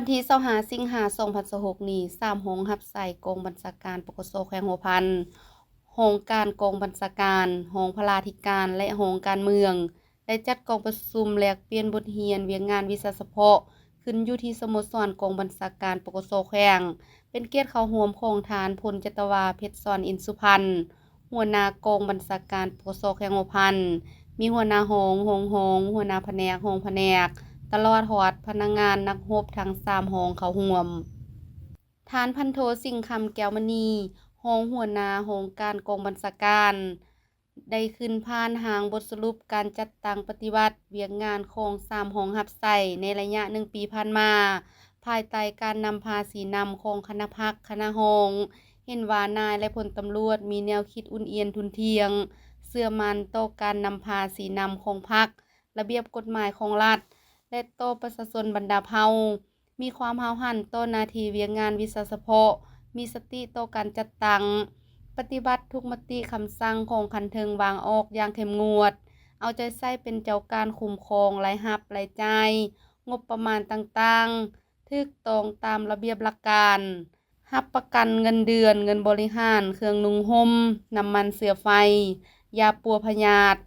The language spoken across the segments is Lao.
ວັນທີຊາວຫ້າ ສິງຫາ ສອງພັນຊາວຫົກນີ້, ສາມຫ້ອງຮັບໃຊ້ກອງບັນຊາການ ປກສ ແຂວງຫົວພັນ, ຫ້ອງການກອງບັນຊາການ, ຫ້ອງພະລາທິການ ແລະ ຫ້ອງການເມືອງ ໄດ້ຈັດກອງປະຊຸມແລກປ່ຽນບົດຮຽນວຽກງານວິຊາສະເພາະ ຂຶ້ນຢູ່ທີ່ສະໂມສອນກອງບັນຊາການ ປກສ ແຂວງ, ເປັນກຽດເຂົ້າຮ່ວມຂອງທ່ານ ພົນຈັດຕະວາ ເພັດສອນ ອິນສຸພັນ, ຫົວໜ້າກອງບັນຊາການ ປກສ ແຂວງຫົວພັນ, ມີຫົວໜ້າຫ້ອງ, ຮອງຫ້ອງ, ຫົວໜ້າພະແນກ, ຮອງພະແນກ, ຕະຫຼອດຮອດພະນັກງານນັກຮົບທັງສາມຫ້ອງເຂົ້າຮ່ວມ. ທ່ານພັນໂທ ສິງຄຳ ແກ້ວມະນີ, ຮອງຫົວໜ້າຫ້ອງການກອງບັນຊາການ, ໄດ້ຂຶ້ນຜ່ານຮ່າງບົດສະຫຼຸບການຈັດຕັ້ງປະຕິບັດວຽກງານຂອງສາມຫ້ອງຮັບໃຊ້ໃນໄລຍະໜຶ່ງປີຜ່ານມາ, ພາຍໃຕ້ການນຳພາຊີ້ນຳຂອງຄະນະພັກ, ຄະນະຫ້ອງ, ເຫັນວ່ານາຍ ແລະ ພົນຕຳຫຼວດມີແນວຄິດອຸ່ນອຽນທຸ່ນທ່ຽງ, ເຊື່ອໝັ້ນຕໍ່ການນຳພາຊີ້ນຳຂອງພັກ, ລະບຽບກົດໝາຍຂອງລັດ ແລະ ຕໍ່ປະຊາຊົນບັນດາເຜົ່າ, ມີຄວາມຫ້າວຫັນຕໍ່ໜ້າທີ່ວຽກງານວິຊາສະເພາະ, ມີສະຕິຕໍ່ການຈັດຕັ້ງ, ປະຕິບັດທຸກມະຕິຄຳສັ່ງຂອງຂັ້ນເທິງວາງອອກຢ່າງເຂັ້ມງວດ, ເອົາໃຈໃສ່ເປັນເຈົ້າການຄຸ້ມຄອງລາຍຮັບ, ລາຍຈ່າຍ, ງົບປະມານຕ່າງໆ ຖືກຕ້ອງຕາມລະບຽບຫຼັກການ, ຮັບປະກັນເງິນເດືອນ, ເງິນບໍລິຫານ, ເຄື່ອງນຸ່ງຫົ່ມ, ນ້ຳມັນເຊື້ອໄຟ, ຢາປົວພະຍາດ,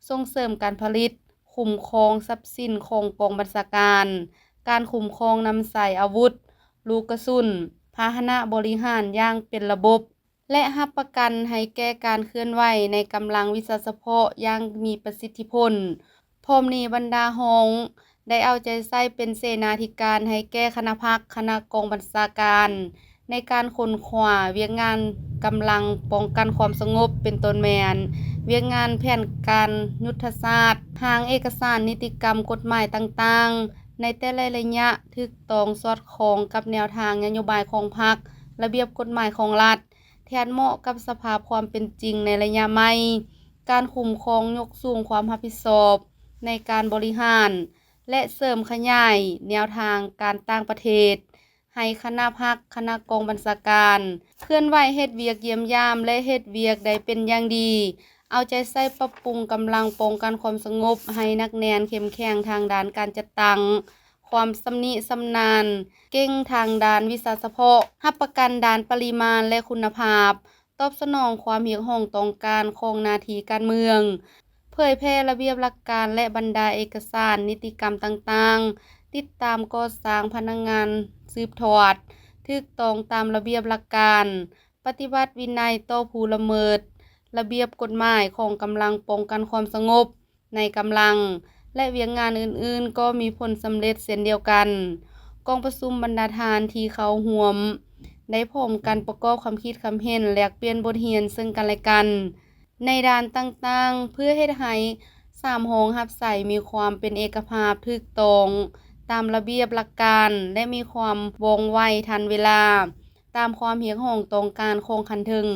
ສົ່ງເສີມການຜະລິດ, ຄຸ້ມຄອງຊັບສິນຂອງກອງບັນຊາການ, ການຄຸ້ມຄອງນຳໃຊ້ອາວຸດ, ລູກກະສຸນ, ພາຫະນະບໍລິຫານຢ່າງເປັນລະບົບ ແລະ ຮັບປະກັນໃຫ້ແກ່ການເຄື່ອນໄຫວໃນກຳລັງວິຊາສະເພາະຢ່າງມີປະສິດທິຜົນ. ພ້ອມນີ້ບັນດາຫ້ອງໄດ້ເອົາໃຈໃສ່ເປັນເສນາທິການໃຫ້ແກ່ຄະນະພັກ, ຄະນະກອງບັນຊາການ ໃນການຄົ້ນຄວ້າວຽກງານກຳລັງປ້ອງກັນຄວາມສະຫງົບ ເປັນຕົ້ນແມ່ນ ວຽກງານແຜນການຍຸດທະສາດ, ຮ່າງເອກະສານນິຕິກຳກົດໝາຍຕ່າງໆ ໃນແຕ່ລະໄລຍະ ຖືກຕ້ອງສອດຄ່ອງກັບແນວທາງນະໂຍບາຍຂອງພັກ, ລະບຽບກົດໝາຍຂອງລັດ, ແທດເໝາະກັບສະພາບຄວາມເປັນຈິງໃນໄລຍະໃໝ່, ການຄຸ້ມຄອງຍົກສູງຄວາມຮັບຜິດຊອບໃນການບໍລິຫານ ແລະ ເສີມຂະຫຍາຍແນວທາງການຕ່າງປະເທດ ໃຫ້ຄະນະພັກ, ຄະນະກອງບັນຊາການ ເຄື່ອນໄຫວເຮັດວຽກຢ້ຽມຢາມ ແລະ ເຮັດວຽກໄດ້ເປັນຢ່າງດີ, ເອົາໃຈໃສ່ປັບປຸງກຳລັງປ້ອງກັນຄວາມສະຫງົບໃຫ້ໜັກແໜ້ນເຂັ້ມແຂງທາງດ້ານການຈັດຕັ້ງ, ຄວາມຊຳນິຊຳນານ, ເກັ່ງທາງດ້ານວິຊາສະເພາະ, ຮັບປະກັນດ້ານປະລິມານ ແລະ ຄຸນນະພາບ, ຕອບສະໜອງຄວາມຮຽກຮ້ອງຕ້ອງການຂອງໜ້າທີ່ການເມືອງ, ເຜີຍແຜ່ລະບຽບຫຼັກການ ແລະ ບັນດາເອກະສານນິຕິກຳຕ່າງໆ, ຕິດຕາມກໍ່ສ້າງພະນັກງານສືບທອດ, ຖືກຕ້ອງຕາມລະບຽບຫຼັກການ, ປະຕິບັດວິໄນຕໍ່ຜູ້ລະເມີດລະບຽບກົດໝາຍຂອງກຳລັງປ້ອງກັນຄວາມສະຫງົບໃນກຳລັງ ແລະ ວຽກງານອື່ນໆ ກໍມີຜົນສຳເລັດເຊັ່ນດຽວກັນ. ກອງປະຊຸມບັນດາທ່ານທີ່ເຂົ້າຮ່ວມ ໄດ້ພ້ອມກັນປະກອບຄຳຄິດຄຳເຫັນ, ແລກປ່ຽນບົດຮຽນເຊິ່ງກັນແລະກັນ ໃນດ້ານຕ່າງໆ ເພື່ອເຮັດໃຫ້ສາມຫ້ອງຮັບໃຊ້ມີຄວາມເປັນເອກະພາບ, ຖືກຕ້ອງຕາມລະບຽບຫຼັກການ ແລະ ມີຄວາມວ່ອງໄວທັນເວລາ ຕາມຄວາມຮຽກຮ້ອງຕ້ອງການຂອງຂັ້ນເທິງ.